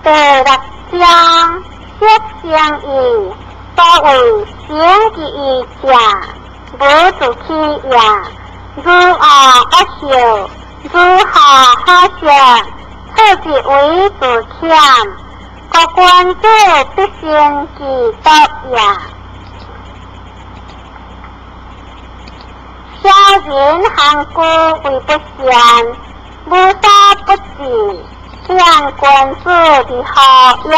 第六章，色相义，所谓成其意者，无自起也。如恶恶受，如好好色，此即为自欠。故君子必先其德也。小人行居为不善，无所不至。见君子如何俨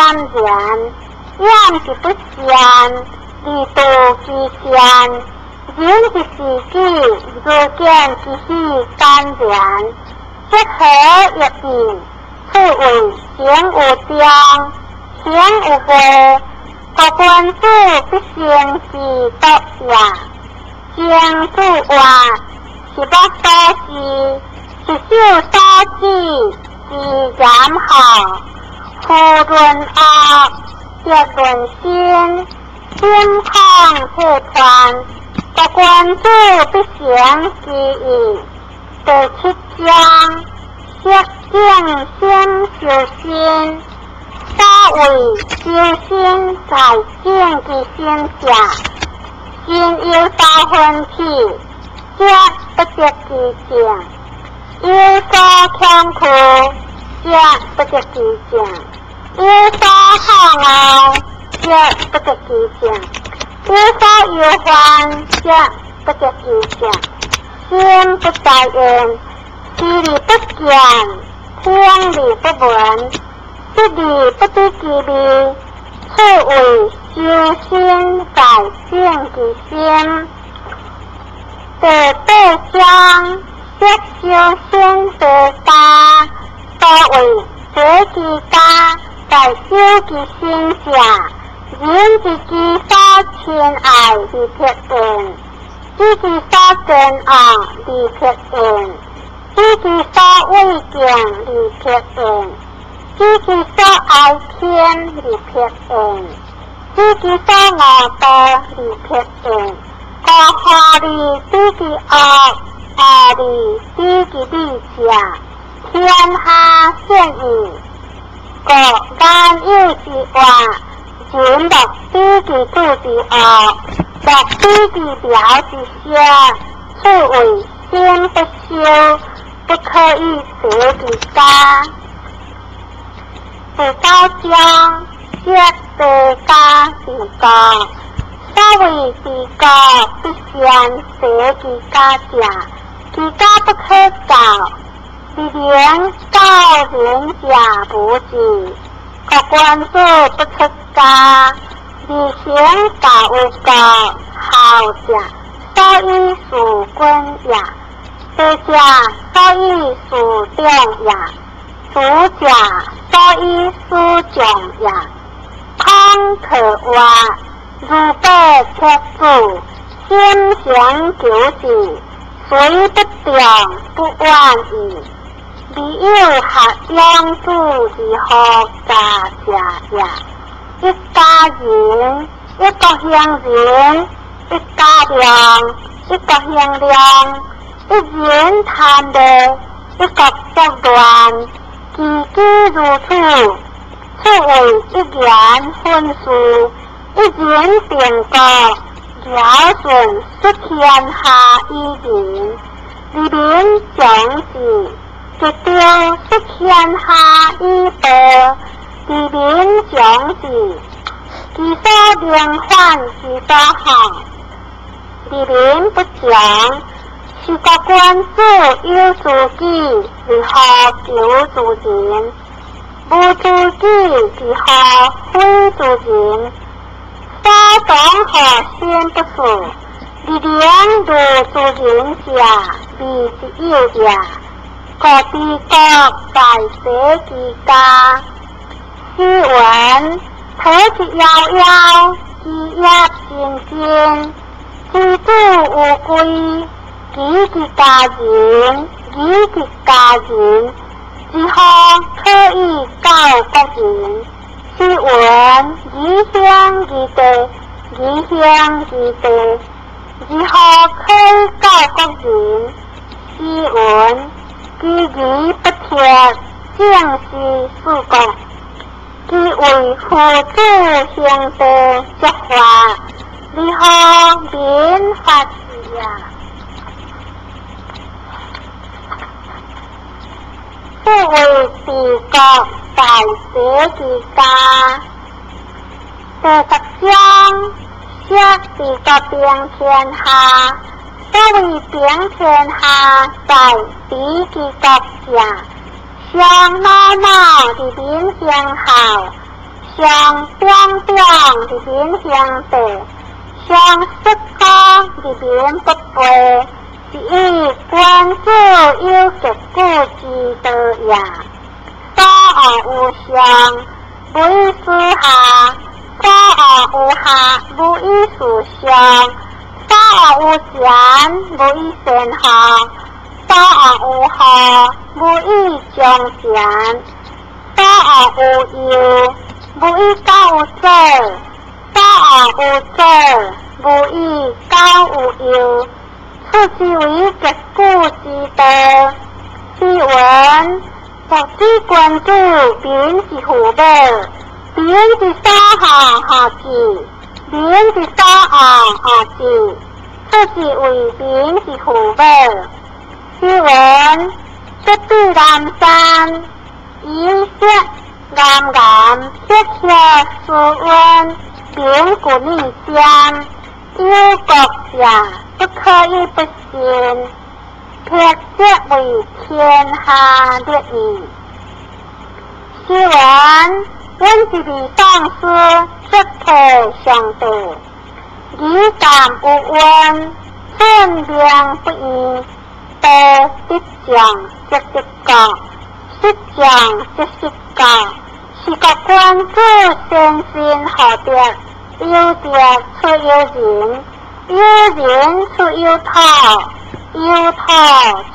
然？俨是不善，而道其善。人之时己，如见其喜甘然，即何欲意？此谓行有中，行有过。故君子必先其德也。情自活，是目所视，是手所指，之言好。夫论恶，则论心，心恐退团。故君子必诚其意。第七章，色境先修身。所谓修身在正其心者，心有所分起，则不得其正；有所恐惧，则不得其正；有所好傲，则不得其正；有所忧患，则不得其正。心不在焉，视而不见，听而不闻，食而不知其味，此谓修身在正其心。第八章，色修身得家，所谓舍其家，在修其身者，人之其所亲爱而撇厌，知其所憎恶而撇厌，知其所畏敬而撇厌，知其所哀天而撇厌，知其所恶妒而撇厌。故善而知其恶，恶而知其美者，天下鲜矣。故眼有之活，人莫比其主之恶，莫比其苗之色。此谓心不修，不可以得其家。第九章，色地家治国。所谓治国，必先舍其家者，其家不可教。而能教人者无智，故君子不出家，而行教有国，孝者，所以事君也；德者，所以事长也；慈者，所以事众也。孔可活，如白切子，心诚求治，虽不中，不晚矣。未有学养子如何家者也？一家仁，一国兴仁；一家良，一国兴良；一人贪乐，一国作乱。其机如此，此谓一言分殊，一人定国，尧舜率天下以仁，而民将治，桀纣率天下以暴，而民将治，其所能反其所向，而民不强。是故君子有自己，如何求诸人？无自己，如何毁诸人？所当何心不处？而能如诸人者，谓之有也。故治国在舍其家。诗云：体之夭夭，其叶菁菁。之子无归，己之家人，义之家人，如何可以教国人？诗云：义兄义弟，义兄义弟，如何可以教国人？诗云：其义不铁，正是四国。其其為夫子兄弟說法，如何免法事也？此為治國在捨其家。第十章，說治國平天下。所謂平天下，在治其國者，上老老佇民行孝，上長長佇民行弟，上叔公佇民不背，是以君子有格局之道也。所惡有上，無以事下；所惡有下，無以事上；所惡有前，無以先後；所惡有後，無以終前；所惡有右，無以交有左；所惡有左，無以交有右。此之為格局之道。詩云：國之君子，民之父母，民之所好好之，民之所惡惡之。此之為民之父母。詩云：北對南山，以色岩岩色血思溫，民故逆將，有國者不可以不信，撇則為天下列矣。詩云：阮一味喪師，則提上帝，義感有恩，寸命不移。道得將則得國，失將則失國。是故君子先身厚德，有德出有仁，有仁出有土，有土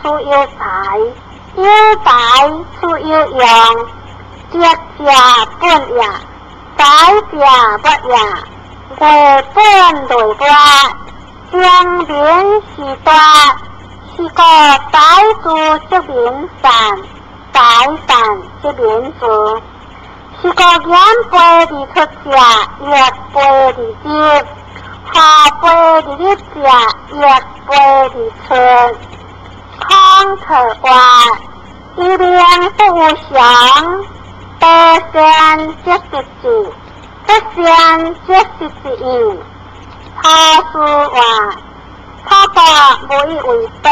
出有才，有才出有用。德者本也，才者末也。月本類外，精明是大。是故才智則民善，才善則民治。是故言卑而出者，亦卑而入；下卑而入者，亦卑而出。孔特話：一命不有常，得善則得志，不善則失志矣。陶氏話：他國無以為寶，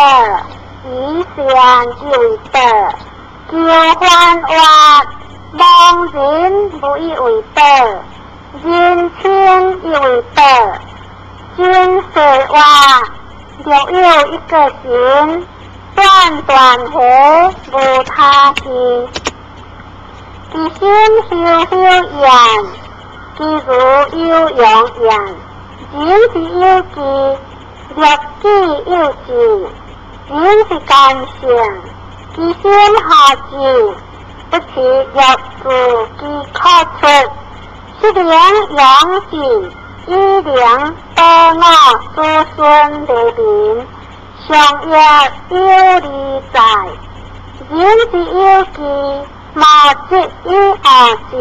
以善以為寶。求歡話，亡人無以為寶，人親以為寶。真世話，若有一個神，斷斷河無他去。其心休休焉，其如有容焉。人之有志，律己有志。人之干性，其心何志，不其欲自其可出。是能養志，以能保我子孫黎民，上亦有理在。人之有志，莫則以惡之。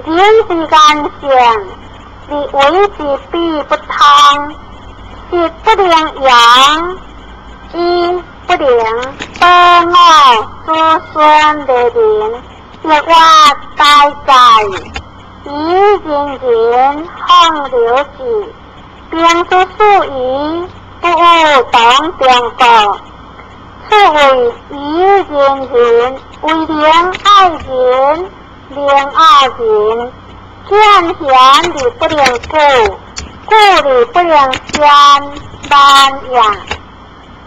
人之干性，而為之彼不通，實不能容，亦不能保我子孫黎民，亦我大在。以人人放流志，兵之數矣，不有當中國。此謂以人人為能愛人，能愛人。見賢而不能顧，顧而不能善，慢也；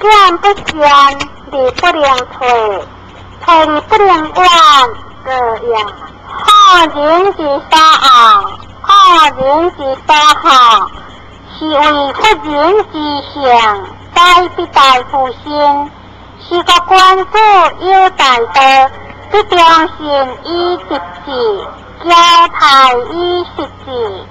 見不善而不能退，退而不能遠，過也。好人之所惡，惡人之所好，是為佛人之行，在必大夫心。是故君子有大道，必忠信以直志，驕泰以失志。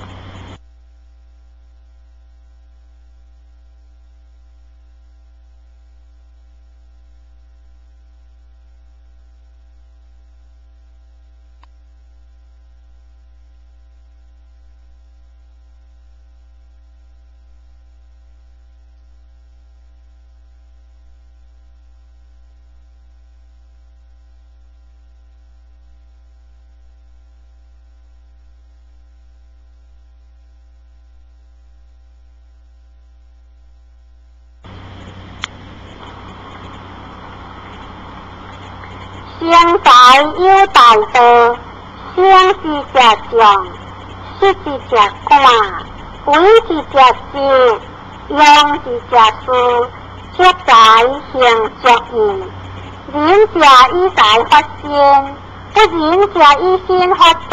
生財有大道，生之者眾，死之者寡，為之者少，用之者疏，積財行足義。仁者以財發身，不仁者以身發財。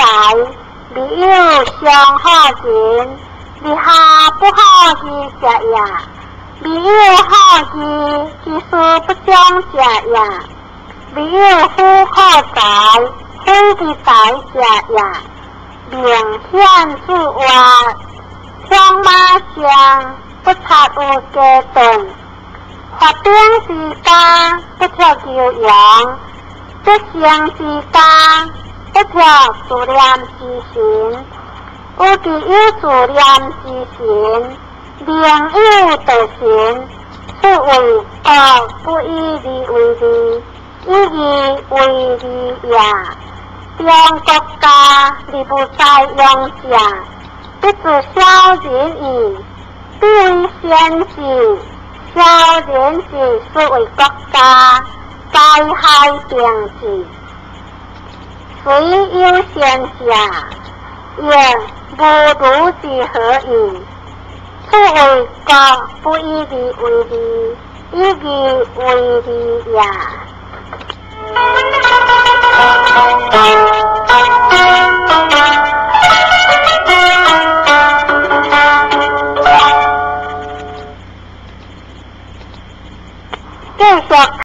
未有上好仁，而下不好義者也。未有好義，其事不彰者也。未有富可財，毀其財者也。明顯自活，強馬相，不察有家頓。發兵之家，不脫牛羊；得勝之家，不脫自念之神。有其有自念之神，寧有道神。此謂國不以利為利，以義為利也。中國家而無財用者，必自小人矣。彼為賢智，小人智是為國家，災害定至。雖有賢者，亦無如之何矣。此謂國不以利為利，以義為利也。